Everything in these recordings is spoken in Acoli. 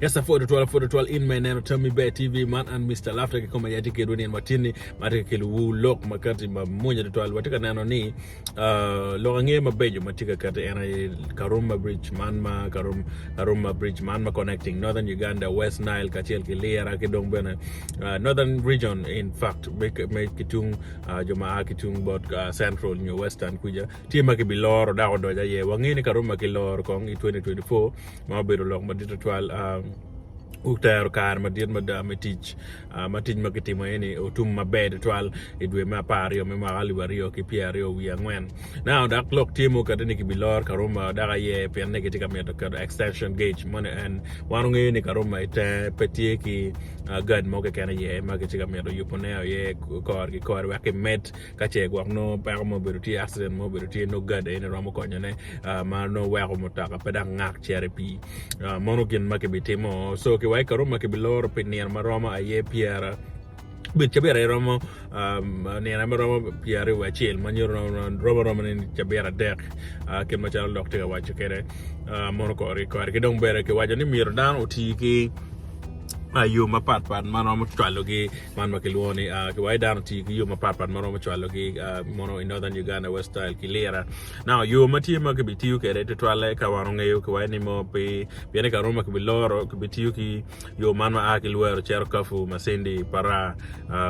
Yes, apwoyo tutwal, apwoyo tutwal in ma ineno Tammi Ber TV. Man an Mister Laughter kikome aye atye kedwu nino matin-ni ma atye ka kelowu lok ma kati ma mwonya tutwal. Watye ka neno ni uh, lok angeya mabeco ma tye ka kati en aye Karuma Bridge man ma Karum, Karuma Bridge man ma connecting Northern Uganda, West Nile kacel ki Lira ki dong bene uh, Northern Region in fact me, me kitung uh, jo ma a kitung bot uh, Central nyo Western kuja tye ma kibiloro dok odoco aye. Wangeyo ni Karuma kiloro kong i 2024 ma obedo lok madit tutwal otero kare madit mada me tic ma tic ma kitimo eni otum maber tutwal i dwe me 12 me mwaka 2024. Now dok lok tye ma okati ni kibiloro Karuma dok aye pien ni kitye ka mito keto extension gauge moni en wan wangeyo ni Karuma itenge pe tye ki guard mo keken iye ma kitye ka mito yubone aye kore ki kore wek kimed Ka ce gwok nongo peko mo obedo tye, accident mo obedo tye, nongo gad eni romo konyone ma nongo weko mutoka pe dok ngak cito i pii. Mono gin ma kibitimo. So kiwaco karum ma kibiloro pi nino ma romo aye pyera bed cabit aye romo nino ma romo 21 ma nyuto romo aroma ni cabit adek kit macalo lok tye ka waco kwede mono kore ki kore ki dong bene kiwaco ni myero dano oti ki yo mapatpat ma romo cwalogi Man ma kilwongo ni kiwaco dano tiyo ki yo mapatpat ma romo cwalogi mono i Northern Uganda West Nile ki Lira. Now yo ma tye ma kibitiyo kwede tutwalle ka wan ongeyo kiwaco ni mo pi pien ni ka romo kibiloro kibitiyo ki yo man ma a ki Luwero cito Kafu, Masindi, Paraa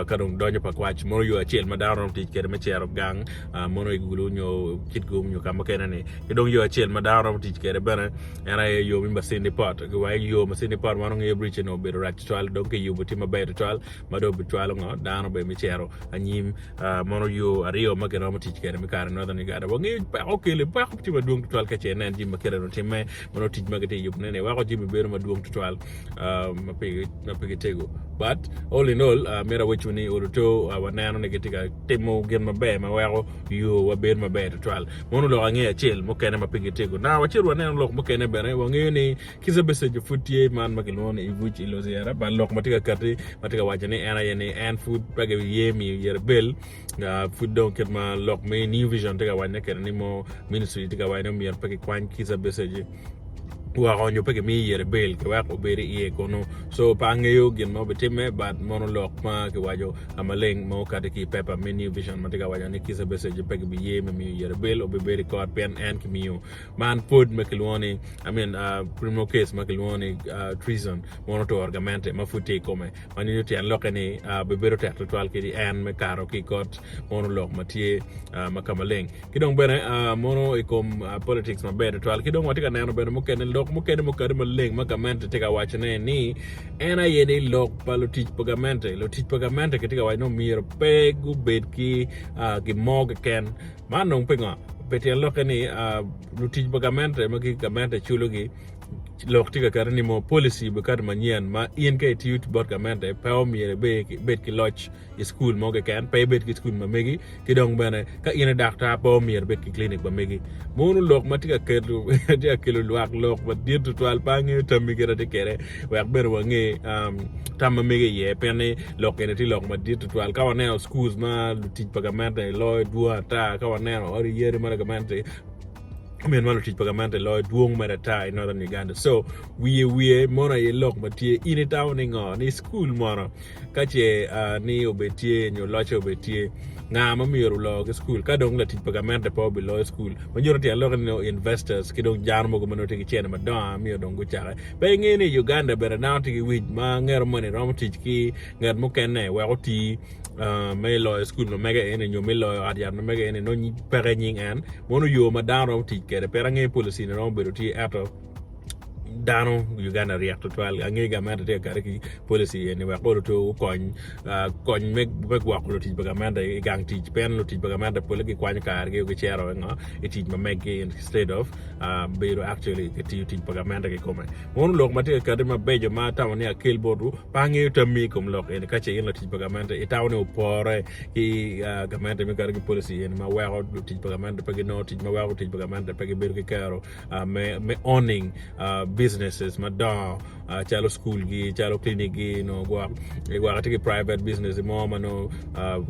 ka dong donyo Pakwach mono yo acel ma dano romo tic kwede me cito gang mono i Gulu nyo Kitgum nyo ka mukene ni. Ki dong yo acel ma dano romo tic kwede bene en aye yo me Masindi Port kiwaco yo Masindi Port wan ongeyo bridge eni obedo rac tutwal dong kiyubo tye maber tutwal ma dong obicwalo ngo dano bene me cito anyim mono yo aryo ma giromo tic kwede me kare Northern Uganda wangeyo peko okelo peko tye madwong tutwal ka ce inen jami ma kite otimme ma nongo tic ma gitye ka yubone ni weko jami bedo madwong tutwal ma pe gitego but all in all myero awecwu ni oluto waneno ni gitye ka timo gin maber ma weko yo wa bedo maber tutwal mono lok angeyo acel mukene ma pe gitego now wacit waneno lok mukene bene wangeyo ni Kizza Besigye pud tye man ma kilwongo ni Ibuc i Luzira but lok ma tye ka kati ma tye ka waco ni en aye ni en pud pe giye miyo yere bail pud dong kit ma lok me New Vision tye ka wacone kwede ni mo ministry tye ka waco ni omyero pe kikwany Kizza Besigye woko nyo pe gimiyo yere bail kiwek obed iye kunu so pe angeyo gin ma obitimme but mono lok ma kiwaco ka maleng ma okati ki i pepa me New Vision ma tye ka waco ni Kizza Besigye pe gibiye me miyo yere bail obibedo i kot pien en kimiyo Man pwod ma kilwongo ni, I mean, uh, criminal case ma kilwongo ni uh, treason, mono oturo gamente ma pud tye i kome. Ma nyuto tyen lokke ni uh, bibedo tek tutwal kadi en me kato ki i kot mono lok ma tye uh, ma ka maleng. Ki dong bene uh, mono i kom uh, politics maber tutwal. Ki dong watye ka neno bene mukene lok mukene mukati maleng ma gamente tye ka wacone ni en aye ni lok pa lutic pa gamente. Lutic pa gamente kitye ka waco ni omyero pe gubed ki uh, gin mo keken Man dong pingo? Pi tyen lokke ni lutic pa gamente ma gamente culogi lok tye ka kati ni mo policy bikati manyen ma in ka itiyo bot gamente pe omyero ibed ki loc i cukul mo keken pe ibed ki cukul ma megi ki dong bene ka in i daktar pe omyero ibed ki clinic ma megi mono lok ma tye ka kelo tye ka kelo lwak lok madit tutwal pe angeyo tammi kit atye kwede wek bene wange tam ma mege iye pien ni lok eni tye lok madit tutwal ka waneno schools ma lutic pa gamente loyo dwong ata ka waneno odi yadi ma gamente min ma lutic pa gamente loyo dwong mere ata i Northern Uganda so wiye wiye mono aye lok ma tye in itamo ni ngo ni school mono ka ce ni obed tye nyo locce obed tye nga ma myero olo ki school ka dong latic pa gamente pe obiloyo school ma nyuto tyen lokke ni nongo investors ki dong dano mogo ma nongo tye ki cene madongo myero dong gucake Pe ingeyo ni i Uganda bene dano tye ki wic ma nget moni romo tic ki nget mukene wek oti me loyo cukul ma mege eni nyo me loyo ot yat ma mege eni nongo peke nying en mono yo ma dano romo tic kwede pien angeyo policy ni romo bedo tye ento dano Uganda ryek tutwal angeyo gamente tye ka kati ki policy eni wek olo to okony kony me gwoko lutic pa gamente i gang tic pien lutic pa gamente pole gikwanyo karegi gicito i tic ma meggi instead of bedo actually ki tiyo tic pa gamente kikome. Mono lok ma tye ka kati mabeco ma atamo ni akel botwu, pe angeyo tammi i kom lok eni ka ce in latic pa gamente itamo ni opore ki gamente me kati ki policy eni ma weko lutic pa gamente pe ginongo tic ma weko lutic pa gamente pe gibedo ki kero me owning business. businesses madongo calo school gi, calo clinic gi nongo gwok gwok tye ki private business mo ma nongo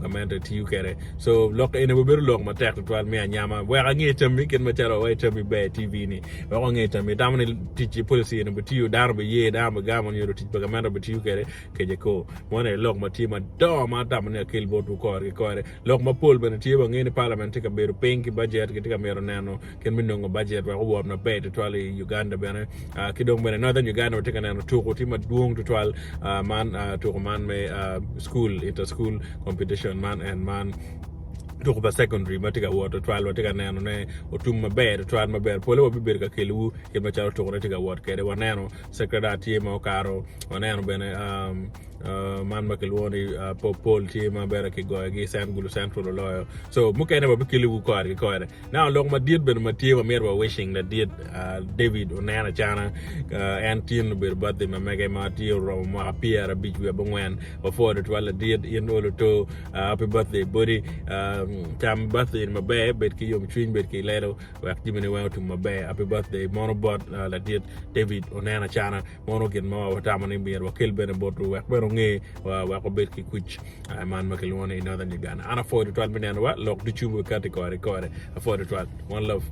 gamente tiyo kwede. So lok eni obedo lok matek tutwal me anyama wek ange tammi kit macalo wa itammi ber i TV ni wek wange tammi itamo ni tic ki policy eni obitiyo dano obiye dano obigamo nyo lutic pa gamente obitiyo kwede keje ko meno aye lok ma tye madongo ma atamo ni akel botwu kore ki kore. Lok mapol bene tye wangeyo ni parliament tye ka bedo piny ki bajet gitye ka mito neno kit me nongo bajet wek owot maber tutwal i Uganda bene ki dong bene Northern Uganda watye ka neno tuko tye madwong tutwal man tuko man me school inter school competition man en man tuko pa secondary ma tye ka wot tutwal watye ka neno ne otum maber tutwal maber pole wabibedo ka kelowu kit macalo tukone tye ka wot kwede waneno Sacred Heart tye ma okato waneno bene man ma kilwongo ni Pope Paul tye ma bene kigoyogi Cent Gulu Central oloyo so mukene wabikeliwu kore ki kore now lok madit bene ma tye ma myero wa wishing ladit David Onen Acana en tin obedo birthday ma mege ma tye oromo mwaka 55 wiye abongwen wapwoyo tutwal ladit in olo to happy birthday body cam birthday ni maber bed ki yomcwiny bed ki lelo wek jamini weng otum maber happy birthday mono bot ladit David Onen Acana Mono gin ma watamo ni myero wakel bene botwu wek bene wunge wek wabed ki kuc man ma kilwongo ni i Northern Uganda. An apwoyo tutwal me nenowa lok ducu wekati kore ki kore. Apwoyo tutwal. One love.